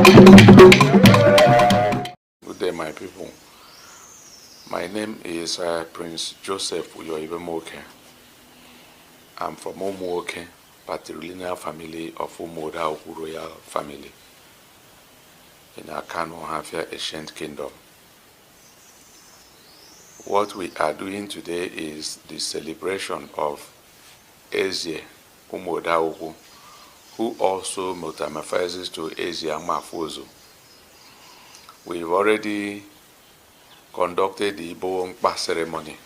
Good day, my people. My name is Prince Joseph Uyoibemoke. I'm from Umuoke, patrilineal family of Umuoda Royal family in Akanu Ohafia Ancient Kingdom. What we are doing today is the celebration of Eze Umuoda, who also metamorphoses to Eze Amafozo. We've already conducted the Ibo Nkpa ceremony.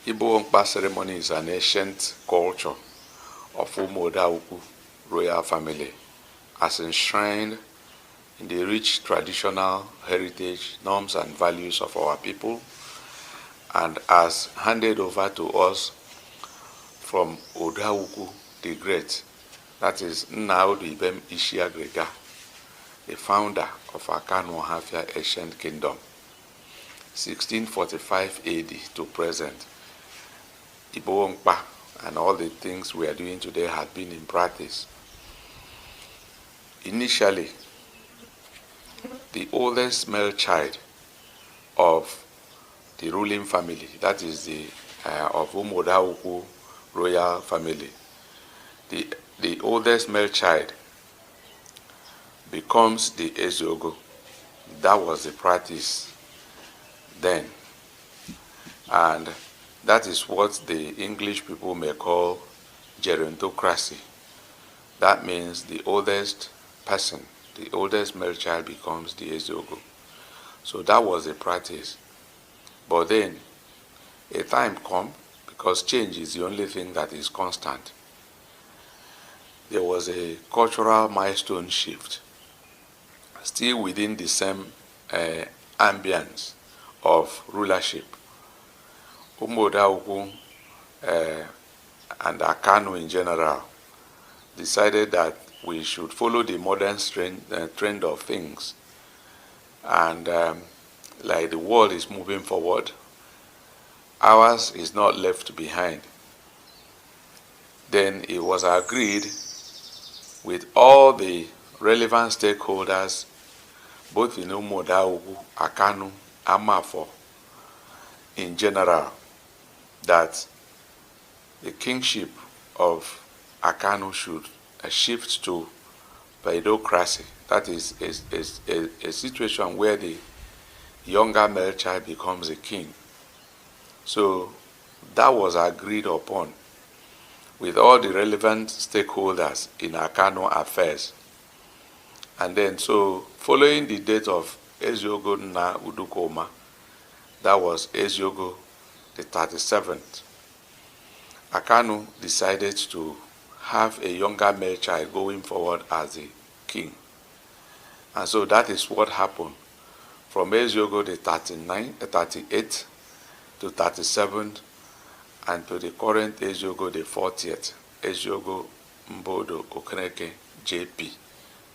Ibo Nkpa ceremony is an ancient culture of Umuoda royal family as enshrined in the rich traditional heritage, norms and values of our people, and as handed over to us from Odawuku the Great, that is Nnaodu Ibem Ishiagrega, the founder of Akanu Ohafia Ancient Kingdom, 1645 AD to present. Ibo Nkpa and all the things we are doing today have been in practice. Initially, the oldest male child of the ruling family, that is the of Umodauku royal family, the oldest male child becomes the Eziogo. That was the practice then. And that is what the English people may call gerontocracy. That means the oldest person, the oldest male child becomes the Eziogo. So that was the practice. But then a time come, because change is the only thing that is constant, there was a cultural milestone shift, still within the same ambience of rulership. Umuodaukwu and Akanu in general decided that we should follow the modern trend of things. And like the world is moving forward, ours is not left behind. Then it was agreed with all the relevant stakeholders, both in Umuodaukwu, Akanu, Amafo, in general, that the kingship of Akanu should shift to paedocracy. That is a situation where the younger male child becomes a king. So that was agreed upon with all the relevant stakeholders in Akanu affairs. And then, so following the death of Eziogo Nna Udukoma, that was Eziogo the 37th, Akanu decided to have a younger male child going forward as a king. And so that is what happened from Eziogo the 39, 38 to 37 and to the current Eziogo the 40th, Eziogo Mbodo Okereke JP,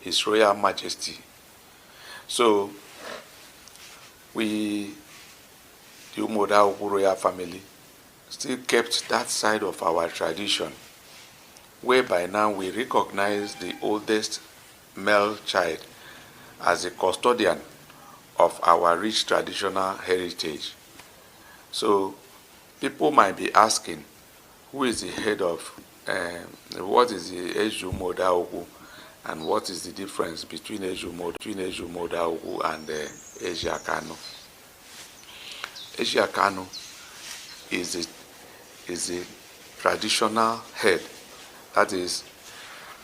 His Royal Majesty. So we, the Umuoda Royal family, still kept that side of our tradition, whereby now we recognize the oldest male child as a custodian of our rich traditional heritage. So people might be asking, who is the head of, what is the Ezumoda and what is the difference between Ezumoda and Ezi Akanu? Ezi Akanu is a traditional head, that is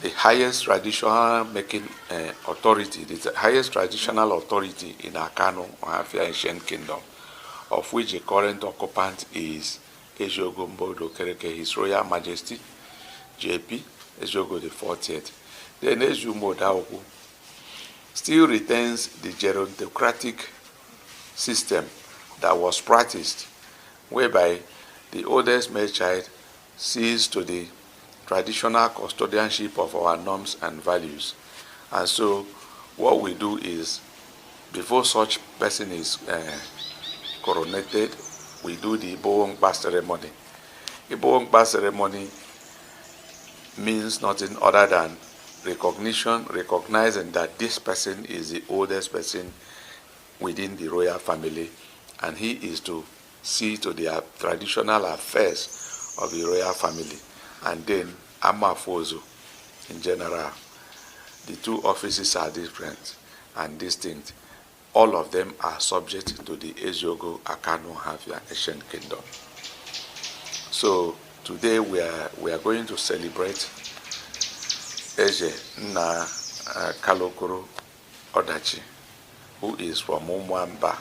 the highest traditional making authority, the highest traditional authority in Akanu, Ohafia Ancient Kingdom, of which the current occupant is Eziogo Mbodo Kereke, His Royal Majesty, JP, Eziogo the 40th. Then Ezumodaukwu still retains the gerontocratic system that was practiced, whereby the oldest male child sees to the traditional custodianship of our norms and values. And so what we do is, before such person is coronated, we do the Ibo ceremony. Ibo ceremony means nothing other than Recognition, recognizing that this person is the oldest person within the royal family, and he is to see to the traditional affairs of the royal family. And then Amafor in general. The two offices are different and distinct. All of them are subject to the Eziogo Akanu Ohafia Ancient Kingdom. So today we are going to celebrate Eze Nna Kalokoro Odachi, who is from Umuamba,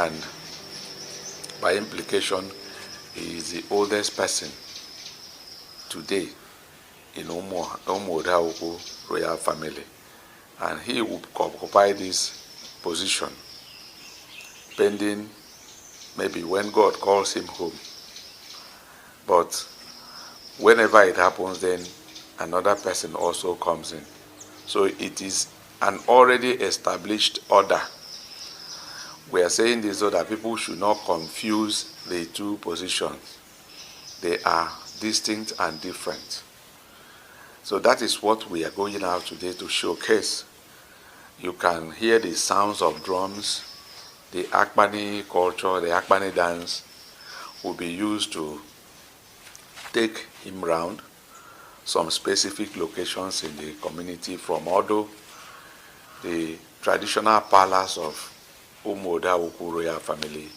and by implication, he is the oldest person today in Umuodaukwu royal family, and he will occupy this position pending maybe when God calls him home. But whenever it happens, then another person also comes in. So it is an already established order. We are saying this so that people should not confuse the two positions. They are distinct and different. So that is what we are going out today to showcase. You can hear the sounds of drums, the Akpani culture, the Akpani dance will be used to take him round some specific locations in the community from Odo, the traditional palace of Umuoda Ukwu royal family,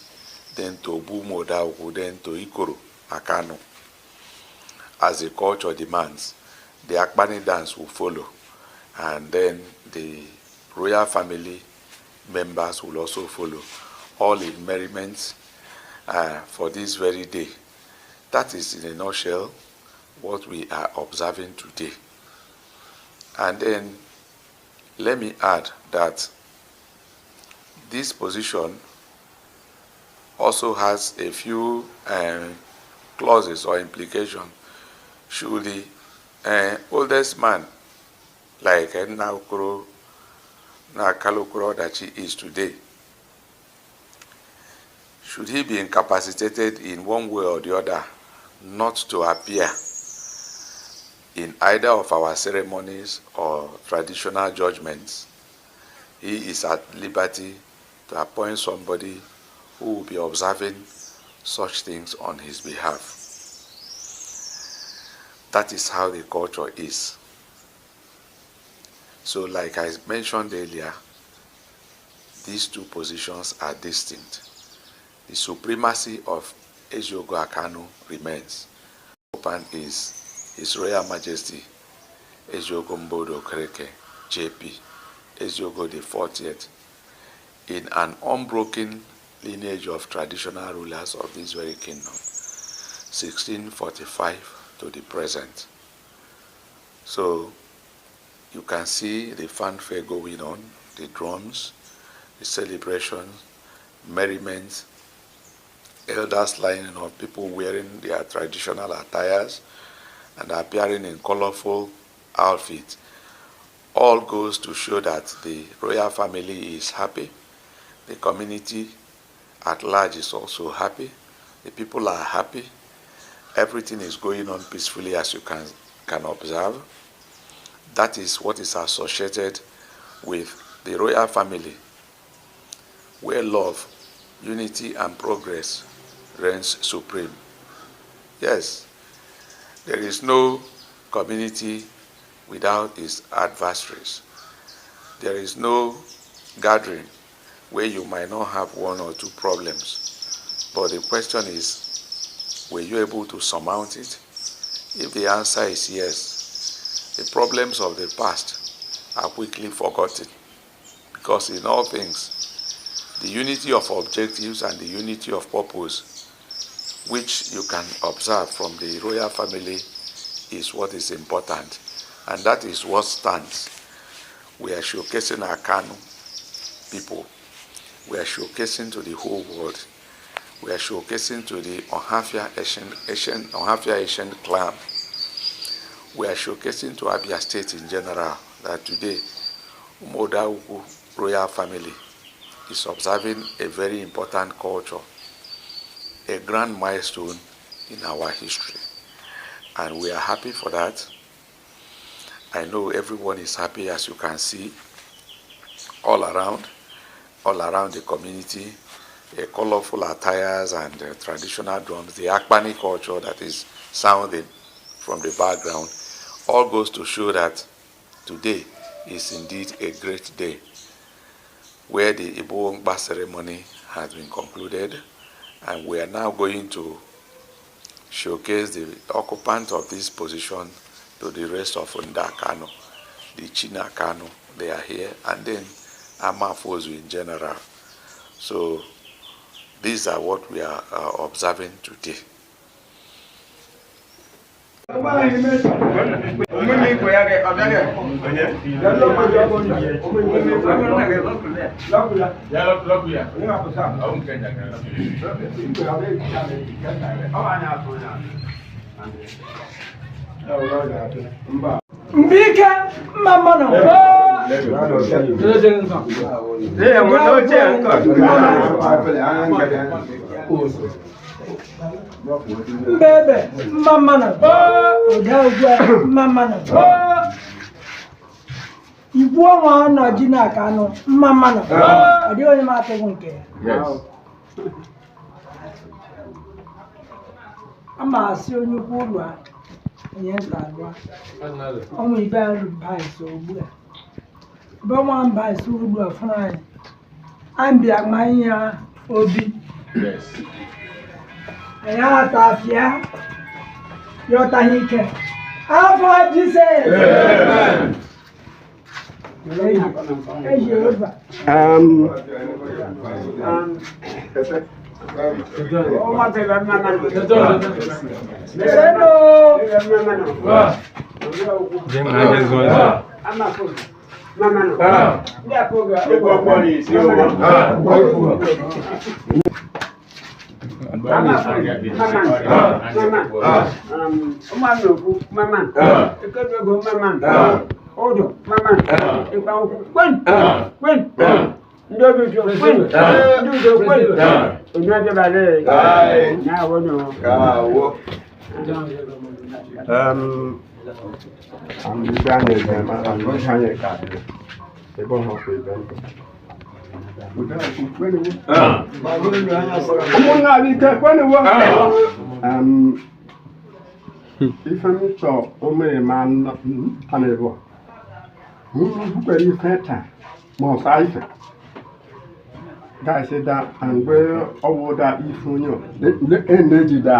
then to Umuoda Ukwu, then to Ikoro, Akanu. As the culture demands, the Akpani dance will follow, and then the royal family members will also follow, all in merriment for this very day. That is, in a nutshell, what we are observing today. And then let me add that this position also has a few clauses or implications. Should the oldest man, like Nna Okoro, Kalokoro Odachi is today, should he be incapacitated in one way or the other not to appear in either of our ceremonies or traditional judgments, he is at liberty to appoint somebody who will be observing such things on his behalf. That is how the culture is. So, like I mentioned earlier, these two positions are distinct. The supremacy of Eziogo Akanu remains. Open is His Royal Majesty Eziogo Mbodo Okereke, JP, Eziogo the 40th, in an unbroken lineage of traditional rulers of this very kingdom, 1645 to the present. So you can see the fanfare going on, the drums, the celebrations, merriment, elders lining up, people wearing their traditional attires and appearing in colorful outfits. All goes to show that the royal family is happy, the community at large is also happy, the people are happy, everything is going on peacefully, as you can observe. That is what is associated with the royal family, where love, unity, and progress reigns supreme. Yes, there is no community without its adversaries. There is no gathering where you might not have one or two problems. But the question is, were you able to surmount it? If the answer is yes, the problems of the past are quickly forgotten. Because in all things, the unity of objectives and the unity of purpose, which you can observe from the royal family, is what is important. And that is what stands. We are showcasing our Akanu people. We are showcasing to the whole world. We are showcasing to the Ohafia Ancient clan. We are showcasing to Abia State in general that today Umuoda Ukwu royal family is observing a very important culture, a grand milestone in our history. And we are happy for that. I know everyone is happy, as you can see all around the community, colorful attires and traditional drums, the Akpani culture that is sounding from the background, all goes to show that today is indeed a great day where the Ibuo ceremony has been concluded, and we are now going to showcase the occupant of this position to the rest of Nda Akanu, the China Akanu, they are here, and then Amafor in general. So these are what we are observing today. Mbike mma mmanụ. Mbebe mma mmanụ. Ụda ugwu mma mmanụ. Igwu ọnwa nọ ji na-aka anụ mma mmanụ. Ọ dịghị onye m atụghị nke ya. Ama asị onye ukwu ụlọ a onye nta alụa. Ọnwa ibe anyị mba ise ugbu a. Ebe ọnwa mba ise ugbu a fụrụ anyị. Anyị bịa ma ihe obi. Anyị ata afịa yọtaghị ike. Afọ Jisọs. Eji ova. Hello. Ife m chọ omere ma anịbọ kwere ife taa ma ọsa ife gaasị da mgbe ọwụ da ife onye na-eji da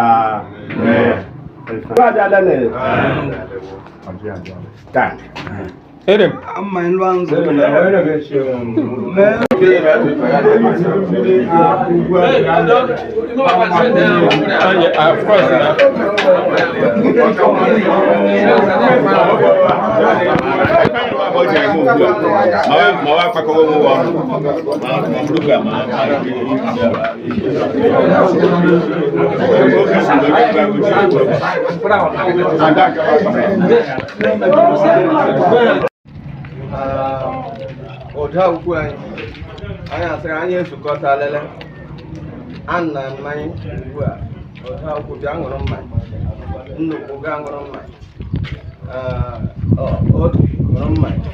Ụda ukwu anyị anyị asịrị anyị ezukọta lele ana mmanya ugbu a. Ụda ukwu bịa ṅụrụ mmanya, nnukwu gaa ṅụrụ mmanya, otu ṅụrụ mmanya,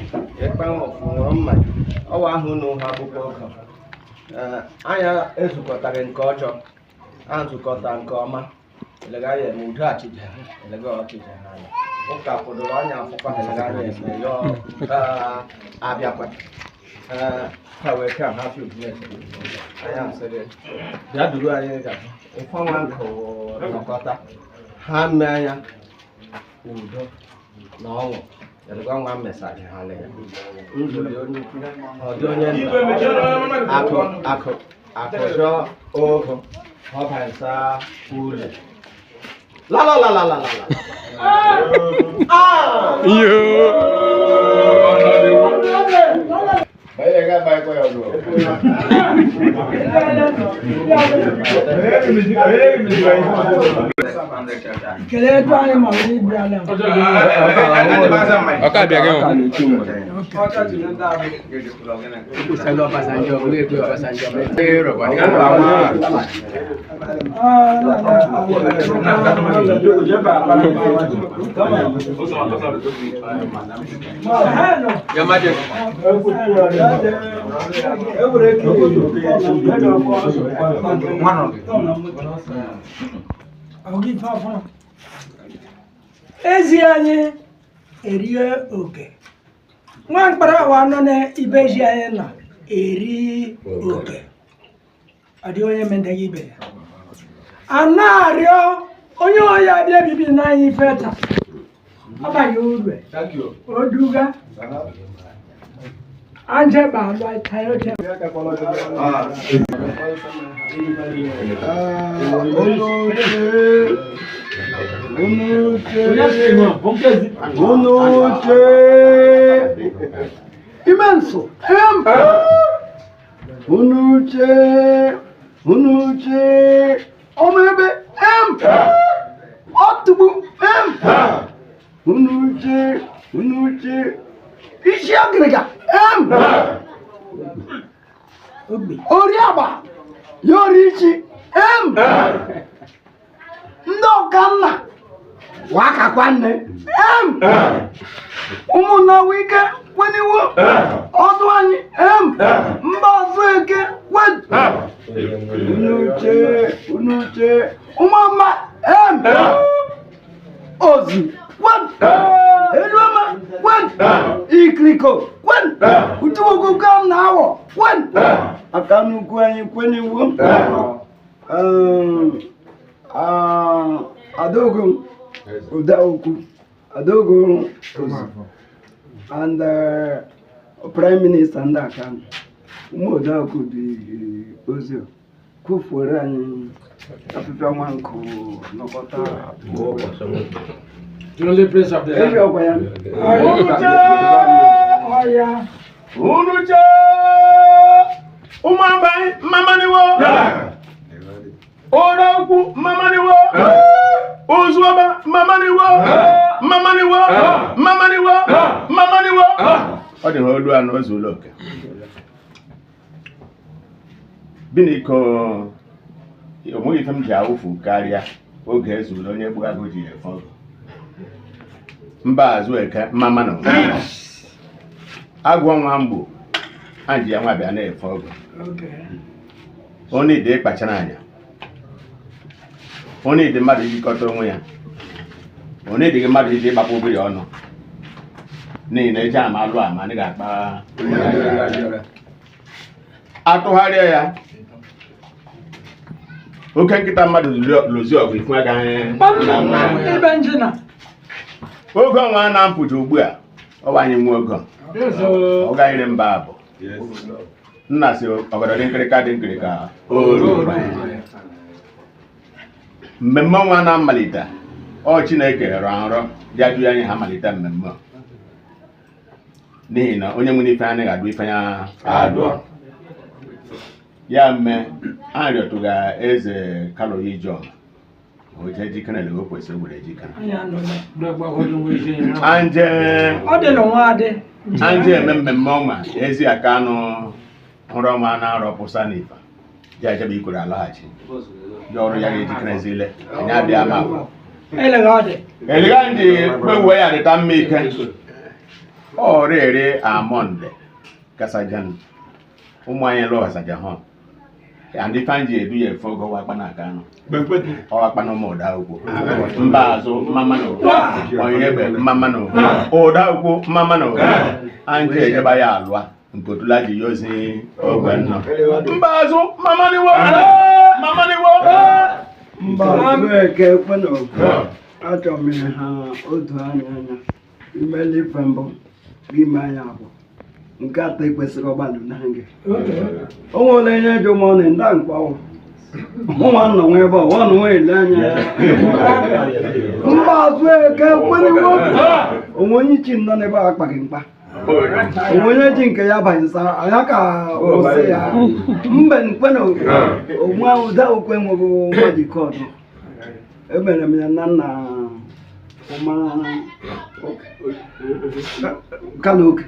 ịkpanwụfụ ṅụrụ mmanya, ọwa ahụ na ụha akwụkwọ ụka. Anyị ezukọtaghị nke ọjọọ, a nzukọta nke ọma. Elega ya eme udo achịcha ha, elega ọchịcha ha anya ụka kwụdoro anya afụkwa, elega anya eme ya abịakwa ha wee ka ha fi anya asịrị bịa duru anyị ga ịfọnwa nkụ nọkọta ha mee anya udo na ọṅụ. Elega nwa mmesara ha lee ndụ dị onye ukwu, ọ dị onye nta, akụ akụ akụjọ ogo ọbansa ule la la la la la la la. Kelee etu anyị ma ọ bụ ịbịala. Ọka bịa gị o. Ezi anyị erie oke nwa mkpara awa nọ n'ibe ezi anyị nọ eri oke ọ dị onye mendeghị ibe ya a na-arịọ onye ọya bịa bibi n'anya ife taa abaghị uru oduga anje ba alụ tayote. Unuche imenso unuche unuche ọmọ ebe ọtụgbu unuche unuche isi agịrịga ori agba ya ori isi ndị ọkanna wakakwa nne ụmụnna wike kweniwo ọdụ anyị mba azụ eke kwen unuche unuche ụmụmma ozu kwen eluoma kwen ikiriko kwen utuwogogo na awọ kwen aka nnukwu anyị kweniwo. Adogo Udaoku, Adogo and Prime Minister ndị aka ụmụ Udaoku dị ozi kwufuoro anyị afịfịa nwa nkụ nọkọta. Ezi ọgwa ya. Unuche ụmụabalị mmamaniwo Oraukwu mmamaniwo Ozuọba mmamaniwo mmamaniwo mmamaniwo mmamaniwo. Ọ dị ha olu anọ ozuola oke. Biniko onweghị ife m ji awụfu karịa oge ezuru onye gbu agụ ji efe ọgụ. Mba azụ eke mmamanụ agwọ nwa mgbo a ji ya nwa bịa na-efe ọgụ. Onye ide kpachara anya, onye ide mmadụ ijikọta onwe ya, onye ide mmadụ iji ịgbapụ obere ọnụ n'ihi na eji ama alụ ama anyị ga-akpa atụgharịa ya. Oke nkịta mmadụ lụzi ọgụ ifu agaghị. Oge ọnwa na-mpụta ugbu a ọwa anyị nwe oge ọ gaghịrị mba abụ nna si ọgọdọ dị nkịrịka dị nkịrịka. Mmemme ọnwa na-amalite ọ Chineke rọrọ nrọ ya ju anyị ha malite mmemme n'ihi na onye nwere ife anaghị adụ ife ya adụọ ya mme a rịọtụga eze Kaloyi John oje jikere na o kwesịrị were jikere anje eme mmemme ọnwa ezi aka anụ hụrụ ọnwa na-arọpụsa n'ifa ya ejebe ikwere alaghachi ya ọrụ ya ga-ejikere ezile anyị abịa ma elega ndị kpewuo ya dịta mma ike ọ rere amonde kasajan ụmụ anyị lụghasaja hụ ndị fanji edu ya efe ogo wakpa na aka anụ ọwakpa na ụmụ ụda ukwu mba azụ mmamanụ onye egbe mmamanụ ụda ukwu mmamanụ anyị ejeba ya alụa nkotula ji ya ozi ogwe nnọ mba azụ mmamaniwo mmamaniwo mba eke kwenu achọrọ m ha otu anya anya imeli ife mbụ ime anya abụọ nke atọ ekwesịrị ọgbalụ na gị o nwere onye jụ m ọnụ nda mkpọwụ nwa nọ nwa ebe ọ nọ nwa ele anya mba azụ eke kweniwo onwe onye chi nọ n'ebe a akpaghị mkpa onwe onye ji nke ya banyesa anya ka kwụsị ya mbe nkwena onwe ụda okwe enweghị nwa jikọ ọdụ Emere m ya na nna ụma Kaloke.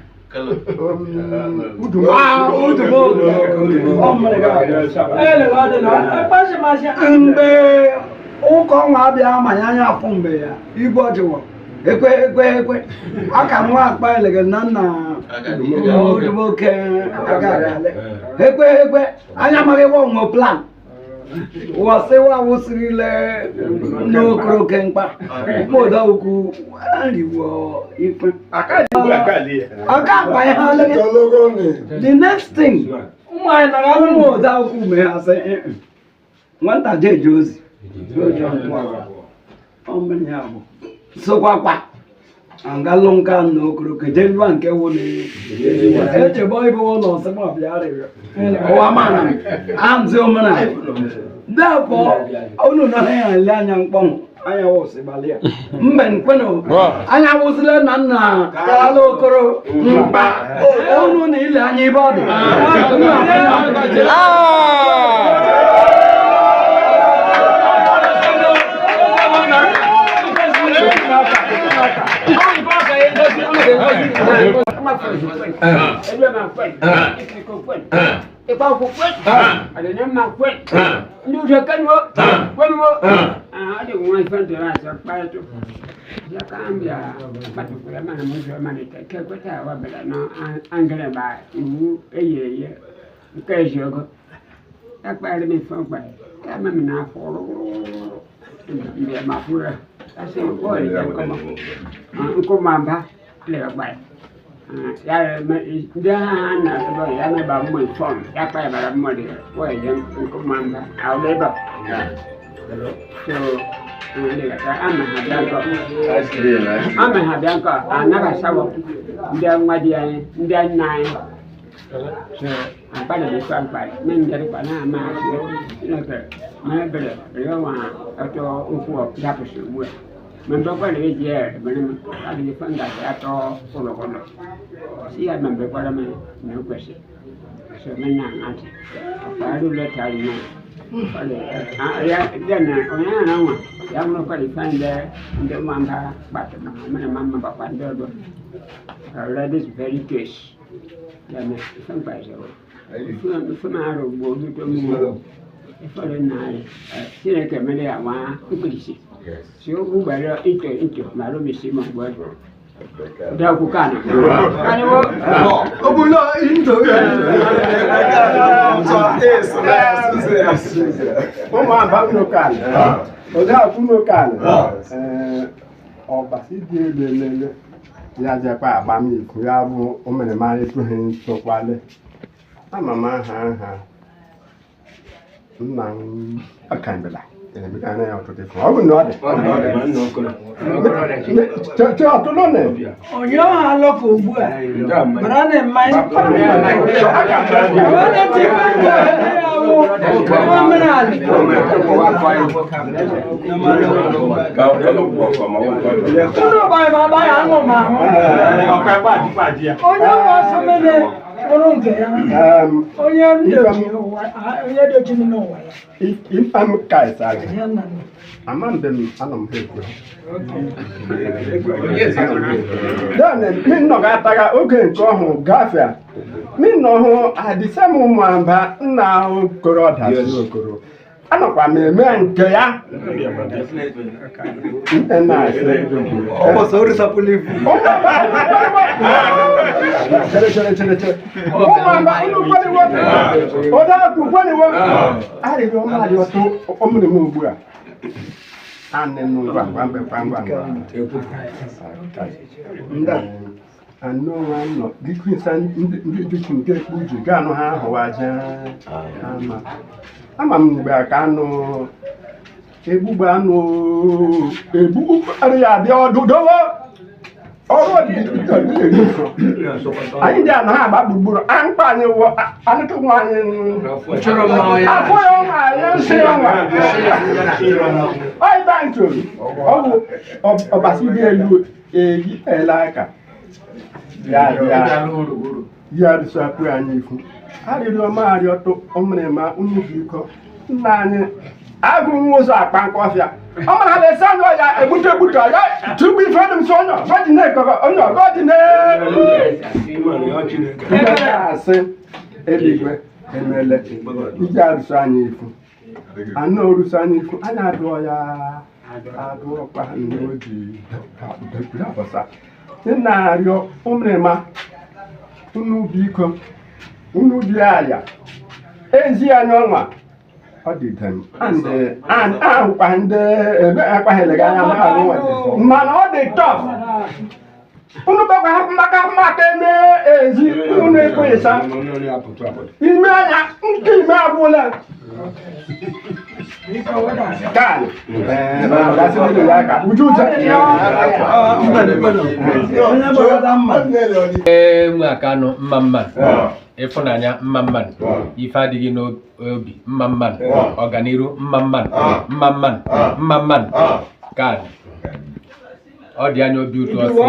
Mgbe ụka ọnwa abịa amanye anya afọ mgbe ya igwe ọjịwọ ekwe ekwe ekwe aka nwa akpa elege na nna odumoke agagale ekwe ekwe anya amaghị wa onwe plan wọsịwa wụsịrịle n'okoroke mkpa mkpụda ukwu ariwo ife aka akpa ihe alege. The next thing ụmụ ụda ukwu mee ha sị nwata jeje ozi sokwakwa angalụ nka na okoroke jee lụa nke wụ echebe ibe ụlọ nsị ma bịa arịrịọ ụwa mana amzi omenala therefore unu nọ na ya ele anya mkpọnwụ anya wụsị gbalị ya mbe nkwenu anya wụsịla na nna kala okoro mkpa unu na ile anya ibe ọ dị. Ọbasi dị elu elele ya jekwa agbamiku ya bụ omeremara etughị ntụkwale ama m aha aha nna m akambela emekana ya ọtụtụ ifo ọ bụ na ọ dị ọtụtụ na onye ọha alọka ugbu a bara na mmanya onye ọsọ mere bụrụ nke ya onye dochiri n'ụwa ya. Ife m kaisara ama mbe m anọ m ha ekwe minọ ga-ataga oge nke ọhụ gafee minọ hụ adịsem ụmụamba nna okoro ọdachi okoro anọkwa m eme nke ya ụmụamba unu kweliwo odeakụ kweliwo arịrịọ m arịọtụ ọmụrụ m ugbu a anụ nọ ndị nke ekpu ji ga anụ ha ahụwaja ama ama m mgbe ka anụ egbugbe anụ egbu arị ya abịa ọdụ dowo ọrụ anyị dị anụ ha agba gburugburu mkpa anyị wụ anụtụ nwa anyị afọ ya ọnwa anyị nsị ọnwa ọyịba ntụrụ ọ bụ ọbasi dị elu eyi ele aka ya rụsapụ anyị ifu arịrịọ ma arịọtụ ọmịrịma unu biko nna anyị Agụ nwa ụzọ akpa nkụ ọfịa. Ọ mara ha na-esi anya ya egbutu egbutu ya tupu ife dị m so onye ọgọ dị na-ekọkọ onye ọgọ dị na ndị asị eluigwe emele iji arụsọ anyị ifu anụ oruso anyị ifu anyị adụọ ya adụọkwa n'oji abọsa ị na-arịọ ụmụrịma unu biko unu bi aya ezi anyị ọnwa ọ dị dem and ahụkwa ndị ebe akpaghịlị anya ma ahụ nwa mana ọ dị tọf unu gbakwa maka maka eme ezi unu ekweghịsa ime anya nke ime agwụla kan uju uju Ee, nwe Akanụ mma mma, ịfụnanya mma mma, ife adịghị n'obi mma mma, ọganiru mma mma, mma mma, mma mma. Kan ọ dị anya obi ụtọ si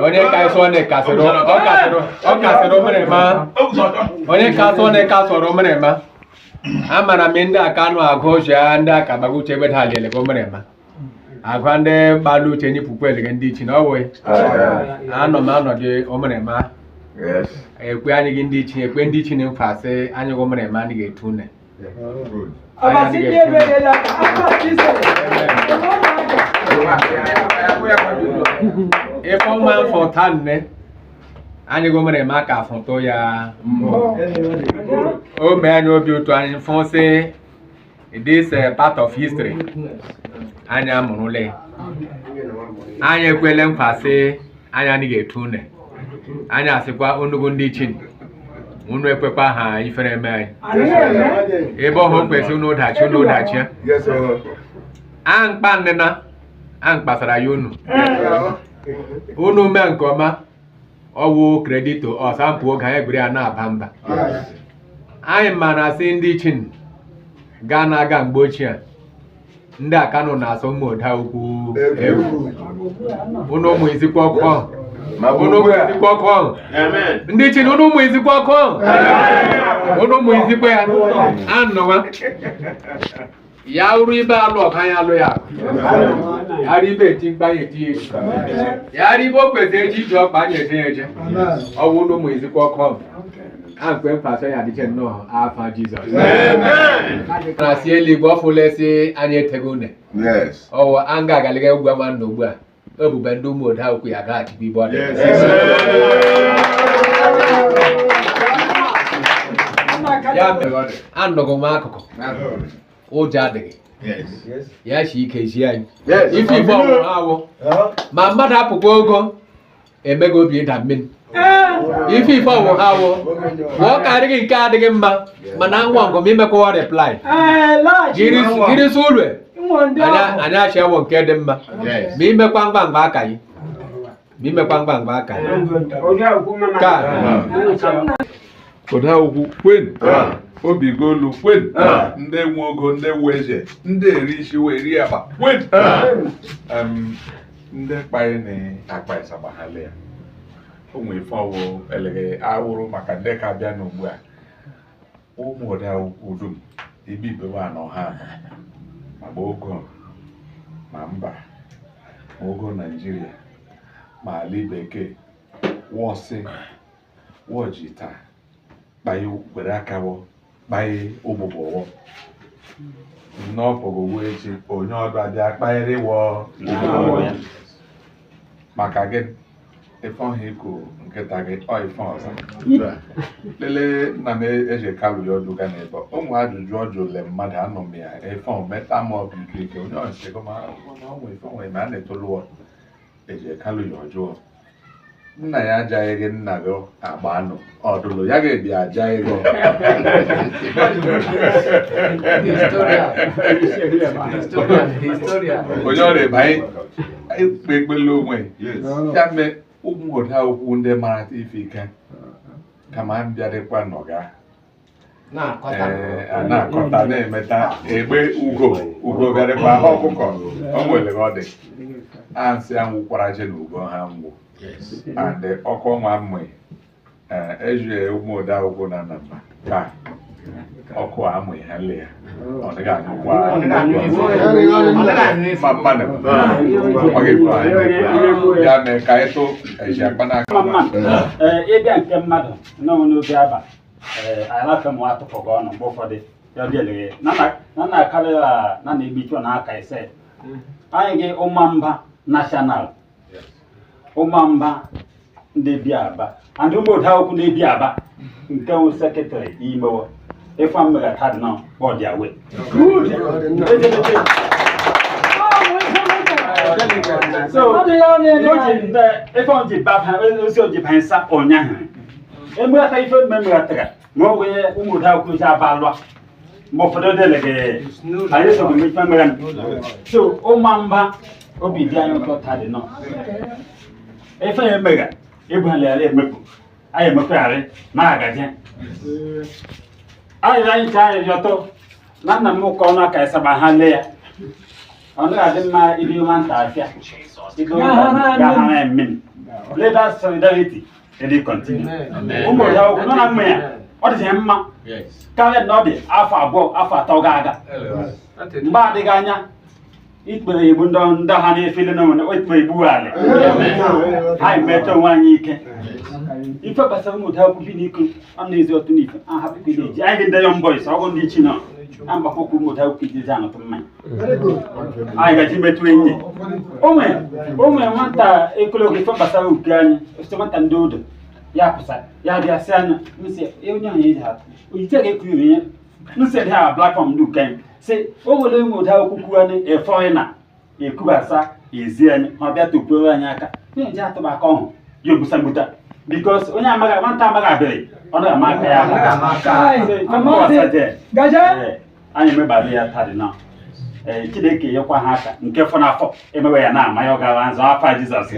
onye kasị onye kasịrị ọ kasịrị ọ kasịrị omerema onye kasị onye kasọrọ omerema amara m ndị Akanụ agụ ụzọ ndị aka gbaga uche egbe daliele ka omerema agwa ndị gbalụ uche nyipụkwa elege ndị ichi na ọ wụ anọ m anọdụ omerema ekwe anyị gị ndị ichi ekwe ndị ichi na nkwa sị anyị gị omerema anyị ga-etu une. Abasi ndị ebe enyela aka, aka ise. Ife ọnwa mfọta nne anyị gị omerema ka fụtụ ya mbụ o mee anyị obi ụtọ anyị fụ sị this part of history anyị amụrụla ya. Anyị ekwele nkwa sị anyị anaghị etu une anyị asịkwa onugu ndị chin unu ekwekwa ha ifere eme anyị ebe ọhụ kwesị unu dachi unu dachi a mkpa nnena a mkpasara ya unu unu mee nke ọma ọwụ kredito ọsampụ oge anyị gwere ya na-aba mba anyị mara asị ndị chin gaa na-aga mgbe ochie ndị Akanụ na-asọ ụmụ ụda ukwu egwu unu ụmụ izikwa ọkụ ahụ unu ụmụ izikwa ọkụ ahụ ndị chin unu ụmụ izikwa ọkụ ahụ unu ụmụ izikwa ya anọwa ya rụ ibe alụ ọgụ anyị alụ ya ya rụ ibe eti mkpa anyị eti ya eti ya rụ ibe o kwesịrị eji iji ọkpa anyị eje ya eje ọwụ unu ụmụ izikwa ọkụ ahụ a mkpe mkpasọ ya adịche nnọọ afa Jizọs na si eluigwe ọfụlesi anyị etego une ọwụ anga agaliga egwu ama nna ugbu a ebube ndị ụmụ oda ukwu ya gaghachikwa ibe ọ dị ya mere anọghị m akụkụ ụjọ adịghị ya shi ike zie anyị ife ife ọnwụrụ awụ ma mmadụ apụkwa ogo emego obi ịda mmiri ife ife ọnwụ ha awụ ma ọ karịghị nke adịghị mma mana nwa ngụ ma imekwa reply jiri sụ ụlọ anyị achịawọ nke dị mma ma imekwa ngwa ngwa aka gị ma imekwa ngwa ngwa aka gị ka Ụda ukwu kwen obi golu kwen ndị nwe ogo ndị nwe eze ndị eri isi wee ri akpa kwen ndị kpaghị na akpa ịsabaghalị ya ụmụ ife ọwụ eleghị awụrụ maka ndị ka bịa n'ugbu a ụmụ ụda ukwu dum ibe ibe wa nọ ha nọ ma gba ogo ma mba ma ogo Naijiria ma ala bekee wọsị wọji taa kpaye were aka wọ kpaye ụbụbọ wọ nnọpụrụ wuo echi onye ọbịa bịa kpanyere wọ ụbụbọ maka gị ife ọhịa iku nkịta gị ọ ife ọzọ lelee nna m eji kalụ ya ọdụ ga n'ebe ụmụ ajụjụ ọ jụle mmadụ anọ m ya ife ọ meta m ọbụ ike ike onye ọsịgo ma ọnwe ife onwe ma a na-etoluọ eji kalụ ya ọjụọ nna ya ajaghị gị nna gị agba anụ ọdụlụ ya ga-ebi aja ego onye ọrịa ịbanye ekpe ekpele onwe ya mee ụmụ ụda okwu ndị mara ife ike kama mbịarịkwa nọga a na-akọta na-emeta egbe ugo ugo bịarịkwa ha ọkụkọ o nwere ọ dị ansị anwụkwara je na ugo ha ngwụ and ọkụ ọnwa mmụ ejue ụmụ ụda okwu na namba ka Ọkụ a amụ ihe nle ya ọ dịghị anyụkwa mma ya mee ka anyị tụ eji akpa n'aka. Ịbịa nke mmadụ n'onwe n'obi aba alafe m atụfọgọ ọnụ mgbe ụfọdụ ya dị eleghe na na akarị na na-egbichu na aka ise anyị gị Ụmụmba National Ụmụmba ndị bi Aba and ụmụ okwu na-ebi Aba nke wụ secretary imewo ife mmega tad nọ bọọdụ ya wee. So ife o ji baba ozi o ji banye sa ụnyaahụ emeghata ife mmemeghatara ma o wee ụmụ okwu ji aba lụa mgbe ụfọdụ dịle gị anyị so mgbe ife mere. So Ụmụmba obi dị anyị ụtọ taa dị nọ ife ya emegha ebugharịara emepụ anyị emepegharị na-agaje arịrịọ anyị cha arịrịọ tọ na nna m ụka ọnụ aka ịsaba ha lee ya ọ naghị adị mma ibi nwata afịa gahara mmiri. Let that solidarity really continue. Ụmụ ya okwu nọ na mma ya ọ dịghị mma karịa na ọ dị afọ 2 afọ 3 ga-aga mgbe adịghị anya ikpere igbu ndị ha na-efele n'onwe ikpere igbu ala ha emetụ onwe anyị ike ife gbasara ụmụ okwu bi n'iko ọ na-ezi otu n'ife ahapụkwa eji anyị ndị young boys ọgụ ndị chi nọ na mgbakọkwa ụmụ okwu iji anọtụ mmanya anyị gaji metụ enyi onwe nwata ekologo ife gbasara uke anyị osite nwata ndị odo ya pụsa ya bịa sị anya nsị onye ahụ eji atụ ite ga-ekuru ihe nsị dị ha platfọm ndị uke anyị sị o nwere ụmụ okwu kwuo efọghị na ekubasa ezi anyị ma bịa tokwuo anyị aka na-eji atụba aka ọhụ ya obusa mgbuta because onye amaghị nwata amaghị abịrị ọ naghị ama aka ya anyị emegbara ya taa dị na Chineke nyekwa ha aka nke fọ n'afọ emewe ya na-ama ya ọ gara nzọ afọ Jizọs.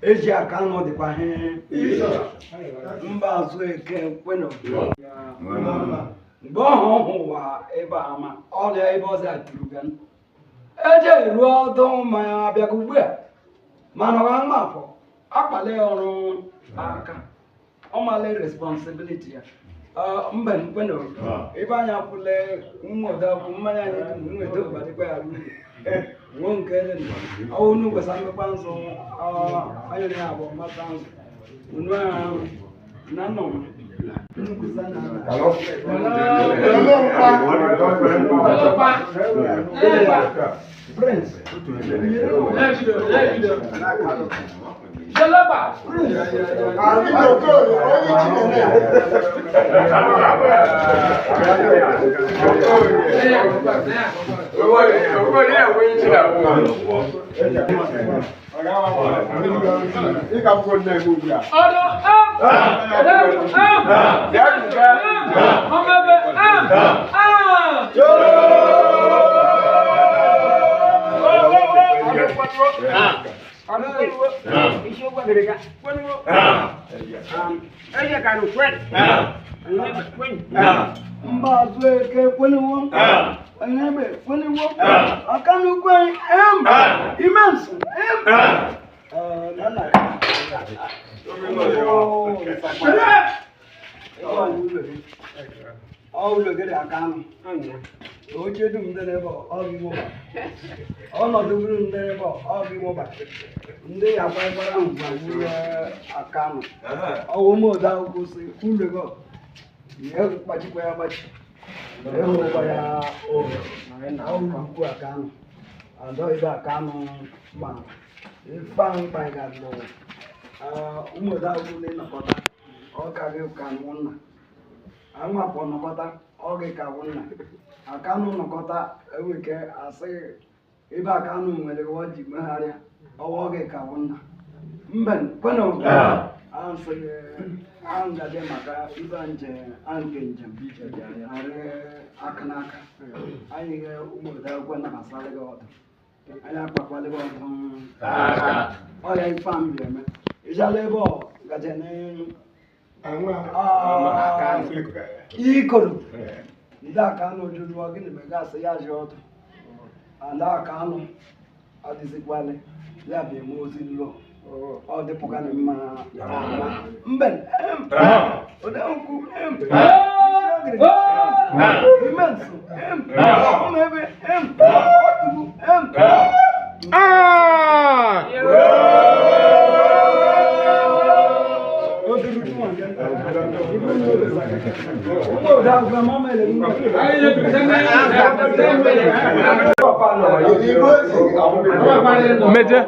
Eji aka nọ dịkwa he mba azụ eke kweno mgbe ọhụ ụwa ebe ama ọrịa ebe ọzọ atụrụ ga eje ruo ọdụ mmanya abịago ugbu a mana ọ mma afọ akpali ọrụ aka ọmale responsibility ya mba nkweno ebe anyị akwụle nwodakwu mmanya anyị dum nweta gbadikwa ya ruo nwo nke dị ọwụ n'ugwesa mmekpa nzụ anyere ya abụọ mmata nzụ unu ahụ na nọ nnukwusa na Prince Oche dum ndị n'ebe ọ bụ imoba. Ọnọdụ buru ndị n'ebe ọ bụ imoba. Ndị ya gbagbara ahụ gbagburu Akanụ. Ọwụ ụmụ ode akwụkwọ si ulego. Ihe kpachikwa ya gbachi. Ịhụkwa ya oge. Ọwụ ukwu Akanụ. Adọ ibe Akanụ ma ife ahụ kpaghị ụmụ ode akwụkwọ na-enọkọta. Ọ ka gị ka nwụnna. Anwapụ nọkọta ọ gị ka nwụnna. Akanụ nọkọta enweke asị ebe Akanụ nwere ọ ji megharịa ọwa ọ gị ka nwụnna. Mbe kweno asịghị angaje maka ibe nje anke njem arị aka n'aka. Anyị ghe ụmụ ode akwụkwọ nabasarị gị ọdụ. Anyị akpakwalị gị ọdụ. Ọrịa ife a mbịa eme. Ịjala ebe ọ gaje n'elu. Ikoro ndị Akanụ jụrụ gịnị mere asị ya ji ọdụ ala Akanụ adịzikwalị ya bụ eme ozi lụọ ọ dịpụga na mma mbe odenkwu imenso ebe otubu Meje.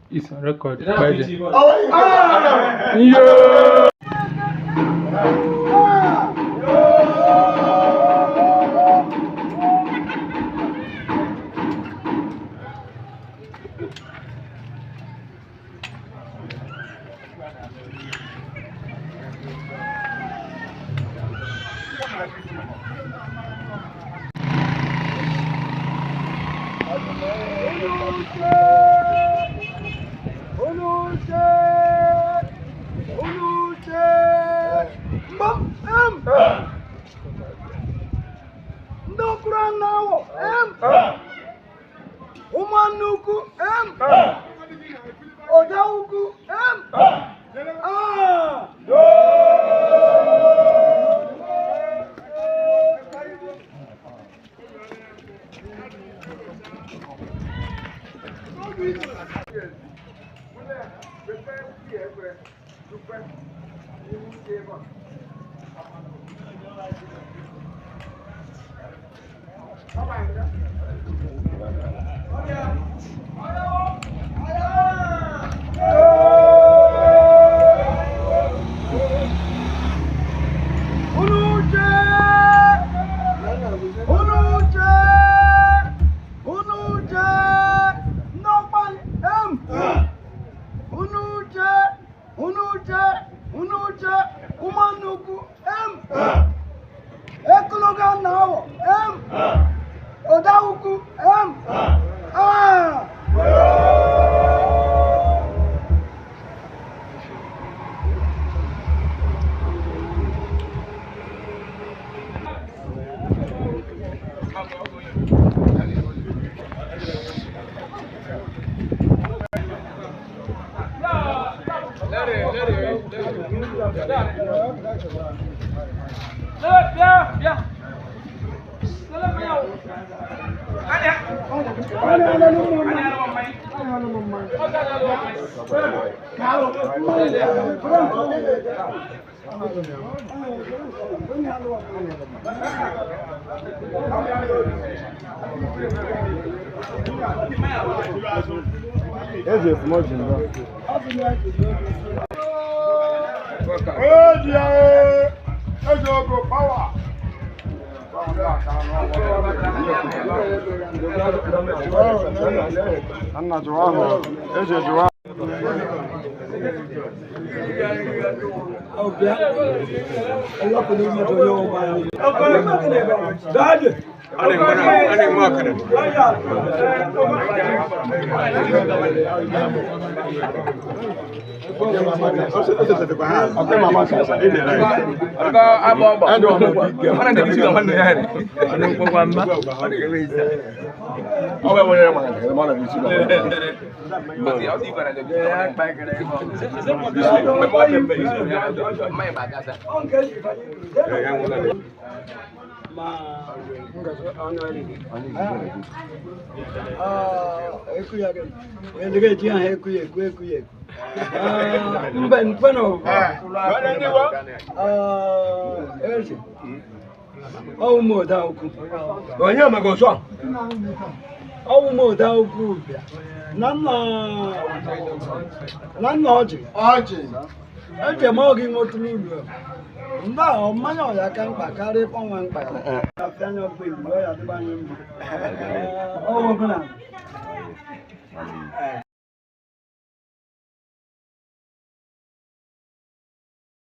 It's on record. Yo. Mbe mfano ọwụ m ụda okwu Onye maka ọsọ? Ọwụ m ụda okwu bịa na nna ọjị Ọjị. Eche m oge nwetụrụ uru mgbe ahụ mmanya ọya ka mkpa karịa ịkpọnwa mkpa. Afịa anya ọkụ igbo, ọ ya adịba anyị mma. Ọwụ ọbụla.